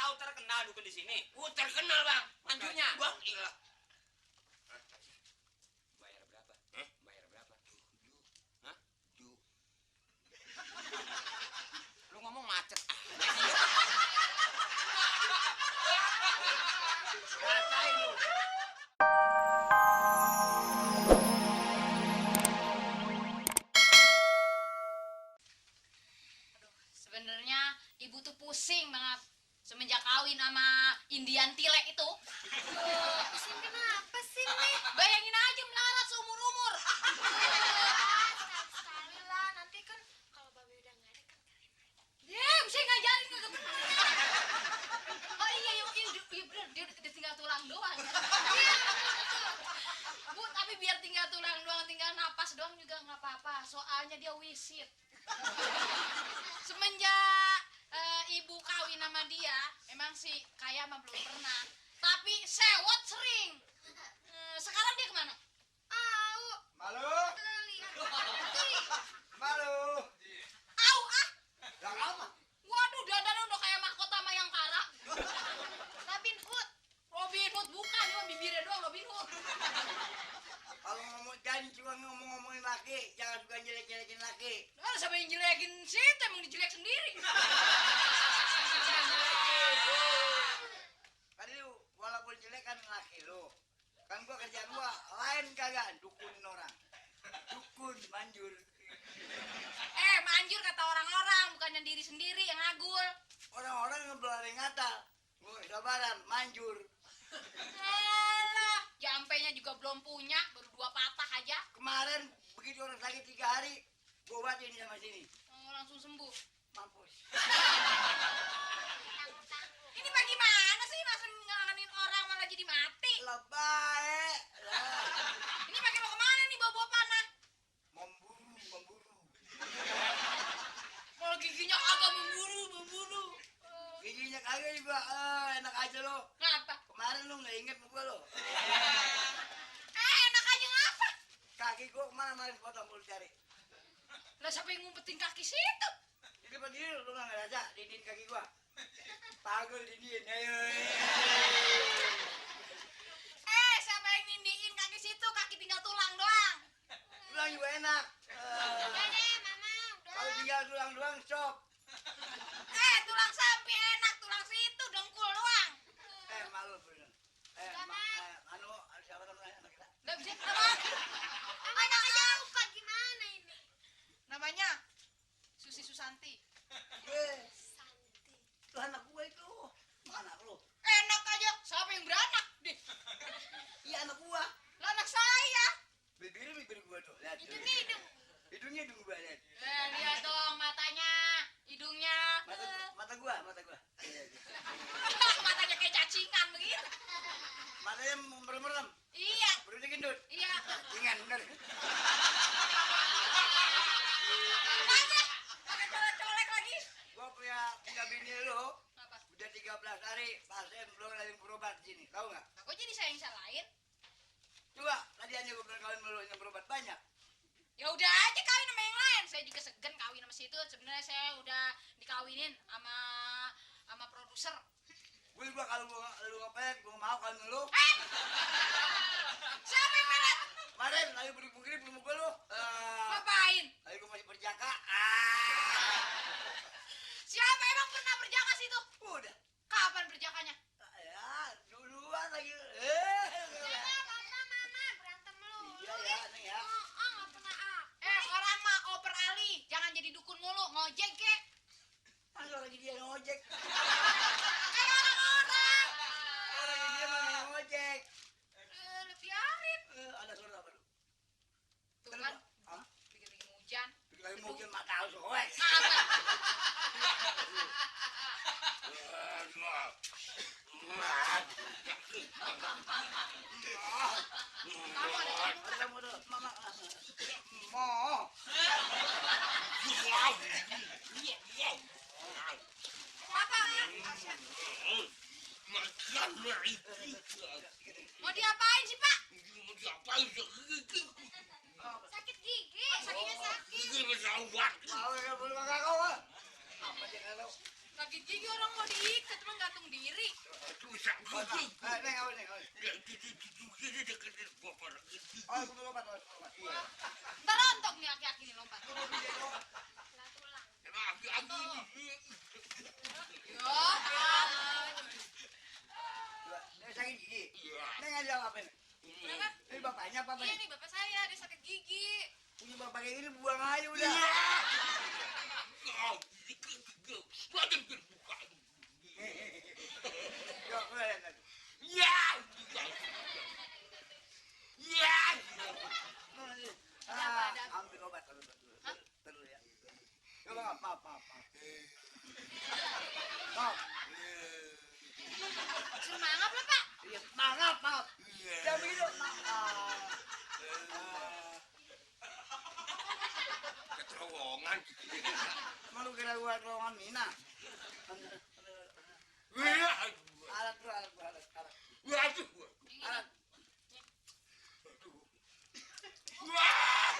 tahu terkenal dukun di sini? Terkenal bang, manjunya. Bang, iya. Bayar berapa? Bayar berapa? Hah? Lu ngomong macet. Rasain lu. Sebenarnya ibu tuh pusing banget semenjak kawin sama Indian Tile itu. Pusing kenapa sih, Nih? Bayangin aja melarat seumur-umur. Sekali lah, nanti kan kalau Babe udah nggak ada kan kalian. Ya, bisa ngajarin kagak bener. Oh iya, bener, dia udah tinggal tulang doang. Bu, tapi biar tinggal tulang doang, tinggal napas doang juga nggak apa-apa. Soalnya dia wisit. Semenjak ibu kawin sama dia, emang sih kaya mah belum pernah. Tapi sewot sering. Sekarang dia kemana? Au, Malu, kita lihat. malu. Au ah. Yang apa? Waduh, dandan udah kayak mahkota Mayangkara. Robin Hood. Robin Hood bukan, cuma bibirnya doang Robin Hood. Kalau ngomong jangan cuma ngomongin laki, jangan suka jelek-jelekin laki. Nah, siapa yang jelekin situ, emang dijelek sendiri. Kan lu walaupun jelek kan laki lu. Kan gua kerjaan gua lain kagak dukunin orang. Dukun manjur. Manjur kata orang-orang, bukannya diri sendiri yang ngagul. Orang-orang ngebelarin ngata. Gua sabaran manjur. Alah, jampenya juga belum punya, baru 2 patah aja. Kemarin begitu orang sakit 3 hari, gua obatin sama sini. Oh, langsung sembuh. Mampus. Ini bagaimana sih masa nganganin orang malah jadi mati? Lebay. Ini pakai mau kemana nih bawa-bawa panah? Memburu. Kalau giginya agak memburu. Giginya kagak juga, enak aja lo. Ngapa? Kemarin lu nggak inget sama gua lo. Enak aja ngapa? Kaki gua kemana-mana potong lu cari. Lah siapa yang ngumpetin kaki situ? Di depan diri lu nggak ngerasa dinding kaki gua. Pagel dinding, ayo. Siapa yang nindiin kaki situ? Kaki tinggal tulang doang. Tulang juga enak. Udah deh, Mama, udah. Kalau tinggal tulang doang stop. Tulang sapi enak, tulang situ dengkul doang. Malu bener. Anu siapa namanya anak kita? Nggak bisa apa? Anak aja lupa gimana ini? Namanya Susi Susanti. Santi. Itu anak gua itu. Mana lu? Enak aja, siapa yang beranak? Deh, Iya anak gua. lah anak saya. Bibir gua tuh. Lihat. Itu hidung. Hidungnya hidung gua lihat. Lihat dong matanya, hidungnya. Mata gua. Matanya kayak cacingan begitu. Matanya merem-merem. Iya, Perutnya gendut. iya. Ringan bener. Aja, pakai colek-colek lagi. Gua punya bini lu. Apa? Udah 13 hari pasien belum ada yang berobat di sini. Tahu nggak? Kok jadi saya yang salahin? Coba tadi aja gua bilang kawin lu yang berobat banyak. Ya udah aja kawin sama yang lain. Saya juga segan kawin sama situ. Sebenarnya saya udah dikawinin sama produser. Gue juga kalau lu ngepet, gua mau kawin sama lu. Siapa yang melet? Kemarin lagi beri-beri belum gua lu. Ngapain? Lagi gua masih berjaka. Siapa emang pernah berjaka situ? Udah. Kapan berjakanya? Ya, duluan lagi. Mama, berantem lu. Iya ya, nih ya. Nggak pernah Orang mah oper ali. Jangan jadi dukun mulu. Ngojek kek. Masa lagi dia ngojek. Orang-orang. Orang dia mah ngojek. Lu biarin. Ada suara apa lu? Tuh kan. Hah? Bikin-bikin hujan. Lagi mungkin mata lu soek. Apa? Kamu tuh, mama. Mo. Apa? Mau diapain sih, Pak? sakit gigi. Sakitnya sakit. Mau ya boleh enggak kau? Apa dia kalau? Sakit gigi orang mau diikat emang gantung diri. Susah gigi. Neng, awal, neng, awal. Gigi deketin bopor. Oh, aku mau lompat. Iya. Ntar rontok nih aki-aki nih lompat. Tulang. Emang aki-aki ini. Yo, ampun. Neng sakit gigi. Iya. Neng ada apa nih? Kenapa? Ini bapaknya apa Iya nih? nih bapak saya, dia sakit gigi. Punya bapak kayak gini buang aja udah. Kau gigi. Waduh terbuka. Yo, lihat. Ya. Ya. Ambil obat dulu. Terus ya. Yo, maaf. Maaf. Semangat lah pak. Iya, maaf. Jangan begitu. Maaf. Keterowongan. Malu kira gua ruangan Mina. Alat. Waduh. Alat. Wah,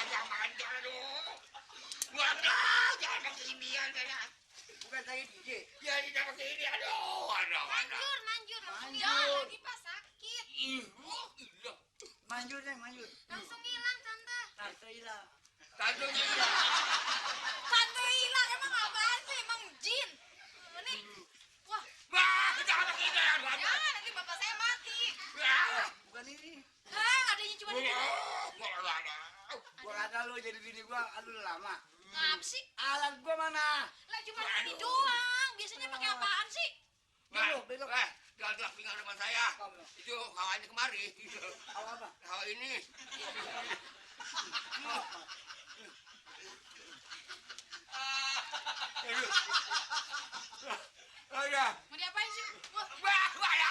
jangan aduh. Waduh, jangan pakai inian saya. Bukan sakit gigi. Ya tidak pakai ini, aduh. Manjur. Manjur. Ya, lagi pas sakit. Gila. Manjur, Neng, manjur. Langsung hilang, Tante. Tante hilang. Tandanya hilang. Tante hilang emang apaan sih? Emang jin. Nih. Wah, Wah, jangan pakai ini. jangan nanti bapak saya mati. Bukan ini. Hah, adanya cuma di Gua kata lu jadi bini gua, aduh lama. ngap sih? Alat gua mana? Lah cuma ini doang. Biasanya pakai apaan sih? Belok. Jangan pinggang depan saya. Kamu. Itu kawannya kemari. Apa? Kawan ini. Aduh. Mau diapain sih? Wah,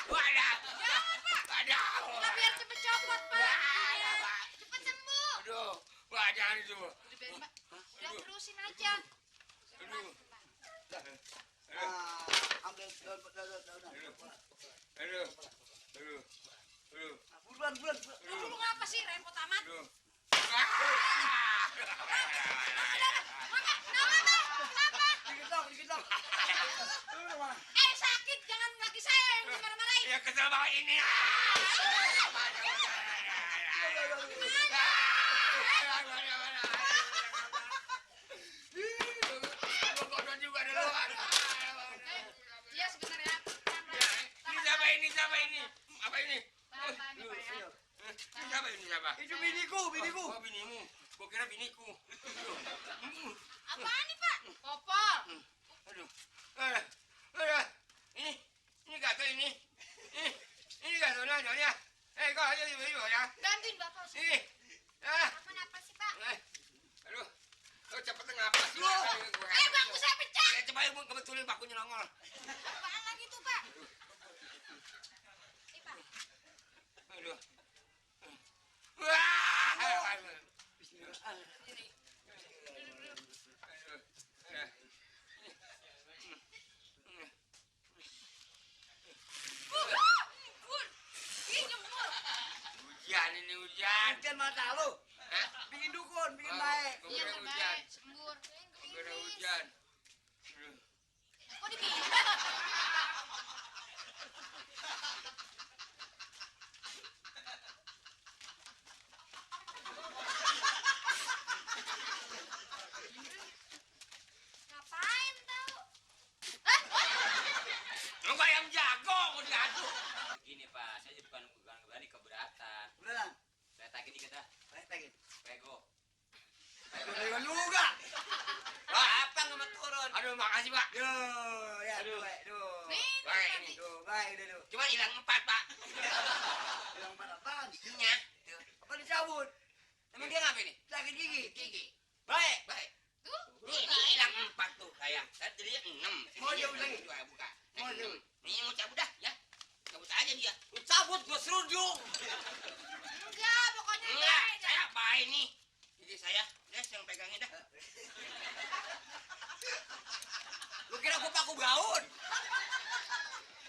Wadah. jangan pak. Wadah. Kita biar cepet copot pak. giginya. Cepet sembuh. Aduh. Wah, jangan itu. Udah biarin pak. Udah terusin aja. Aduh. Ambil daun. Aduh. Buruan. Lu dulu ngapa sih repot amat? Aduh. Dikit dong. Lu kemana? Sakit jangan lagi saya yang dimarah-marahin. Ya kesel banget ini. Juga ada luar. Iya sebentar ya. Ini siapa ini? Apa ini? Tahan nih pak ya. Ini siapa? Itu biniku. Oh, binimu. Gua kira biniku. Apaan nih pak? Popol. Aduh. Ini gato ini. Ini gato nanya. Kau aja di ya. Gantiin bapak. Ini. Apa sih, Pak? Aduh. Kau cepet ngapa sih? Bangku saya pecah. Ya coba ibu kebetulan bakunya nongol. Apaan lagi tuh pak? Nih, Pak. Aduh. Wah. Hujan. Hujan mata lu. Hah? Bikin dukun, bikin baik. Gua Iya kira terbaik. hujan. Sembur. Gua kira hujan. Aduh. Kok dipindah? Ngapain tahu? Lu ayam jago mau diaduk. Gini Pak, saya bukan berani keberatan. Beneran. Saya tagih dikit dah, Tagih. pego. Beneran juga. Apa nggak mau turun? Aduh, makasih, Pak. Yo, ya, Aduh. baik, Nih, Baik ini. baik, udah. Cuma hilang 4, Pak. Bilang pada apaan? Giginya. Tuh. Apa dicabut? Emang dia ngapa ini? Sakit gigi. Gigi. Baik. Baik. tuh. Ini hilang 4 tuh, sayang. Saya jadi 6. Mau cabut lagi? Dua buka. Mau Ini cabut. Ini mau cabut dah, ya. Cabut aja dia. Lu cabut gua serudung. Enggak, pokoknya Enggak, beda. saya apa ini? Gigi saya, Des yang pegangin dah. Lu kira gua paku gaun?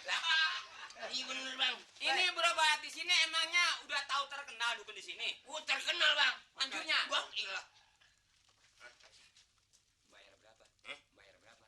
Lah, iya bener, Bang. Ini berobat di sini emangnya udah tahu terkenal dukun di sini? Gua terkenal, Bang. Manjurnya? Bang, ilah. Bayar berapa? Hah? Bayar berapa?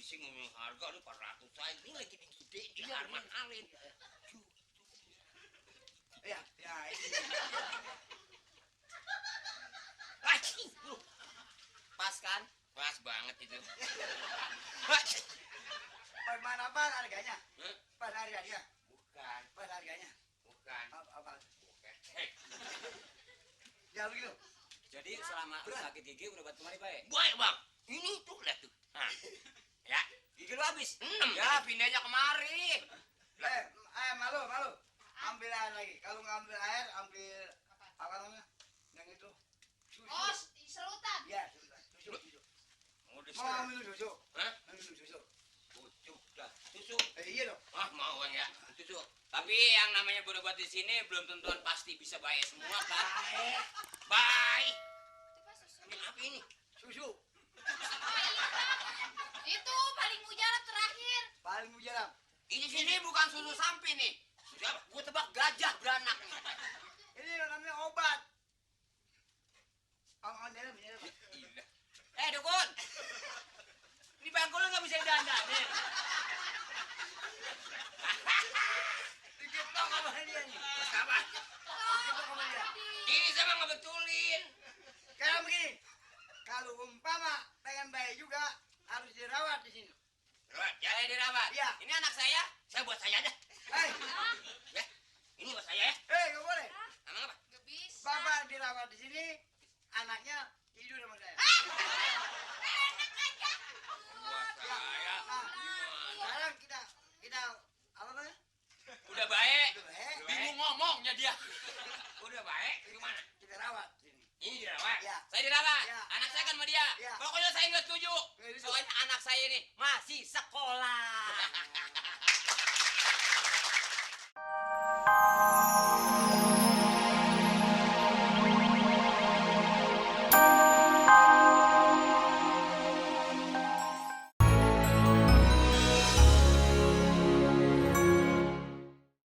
sih ngomong harga lu 400 ini lagi gede di Iya, Arman iya. Alin. Ya, ya ini. Lagi lu. Pas kan? Pas banget itu. Pas mana apa harganya? Hah? Pas harganya. Bukan, Pas harganya. bukan. Apa? Bukan. Hei, Ya begitu. Jadi selama lu sakit gigi udah buat kemari baik. baik bang. Ini tuh lihat tuh. Nah, ya, Gigi lu habis. 6. Ya pindahnya kemari. Malu. Ambil air lagi. Kalau nggak ambil air, ambil apa namanya? Yang itu. Susu. Oh, serutan. Ya, susu. Mau Mau diserang. ambil susu. Hah? Ambil susu. Pucuk dah. Susu. Iya dong. Ah, mau bang ya. Susu. Tapi yang namanya berobat di sini belum tentuan pasti bisa baik semua kan. Bye. Itu pas susu. Ini apa ini? Susu. Itu paling mujarab terakhir. Paling mujarab. Ini bukan susu samping nih. Siapa? Gue tebak gajah beranak. Ini namanya obat. Dalam. Gila. Dukun. Ini bangku lu nggak bisa didandanin. Diketok sama dia nih. Terus apa? Diketok sama dia. Ini sama ngebetulin. Sekarang begini. Kalau umpama pengen baik juga harus dirawat di sini. Rawat, ya. Saya dirawat. Iya. Ini anak saya. Saya buat saya aja. Hei, Ya. Ini buat saya ya. nggak boleh. Emang apa? Gak bisa. Bapak dirawat di sini, anaknya tidur sama saya. Buat saya. Nah, Gimana? sekarang kita apa namanya? Udah baik. Udah baik. Bingung ngomongnya dia. Udah baik. Gimana? Kita rawat di sini. Ini dirawat. Ya. Saya dirawat. Ya. Anak saya kan sama dia. Ya. Pokoknya saya nggak setuju. Nggak setuju. Soalnya anak saya ini masih sekolah.